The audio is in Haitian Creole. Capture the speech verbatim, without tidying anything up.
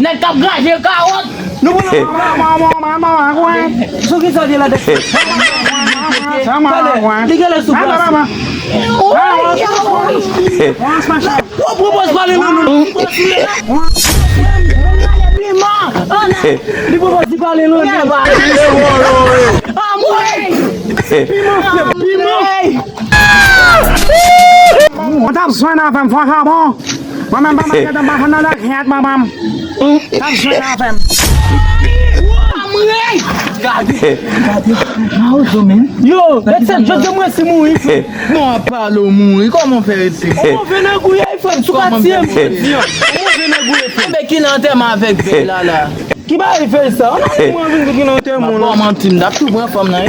Nèg k ap graje kawòt. Nou pran. Sou ki sa w di la, tèt? Li genlè sou plas. Ou pwopòz pale Loulou. Li pwopòz di pale Loulou. Piman, piman. Mwen t ap jwenn avè m, fò sa bon. Mwen menm pa mwen gentan pa nan lè kèt, manman. T ap jwenn avè m. Gade, gade. Mawozo, men. Yo, Red Set, jodi mwen si mouri. Bon, ap pale w mouri, kòman w fè resi? Ou move nan gouye, frè m, sou katye m. Ou move nan gouye, frè m. Enben ki nan antèman avèk vèy la, la. Ki bagay fè sa? Ou nan mwen vin ki nan antèman la. Bon, manti, m t ap tou pran fanm nan, wi.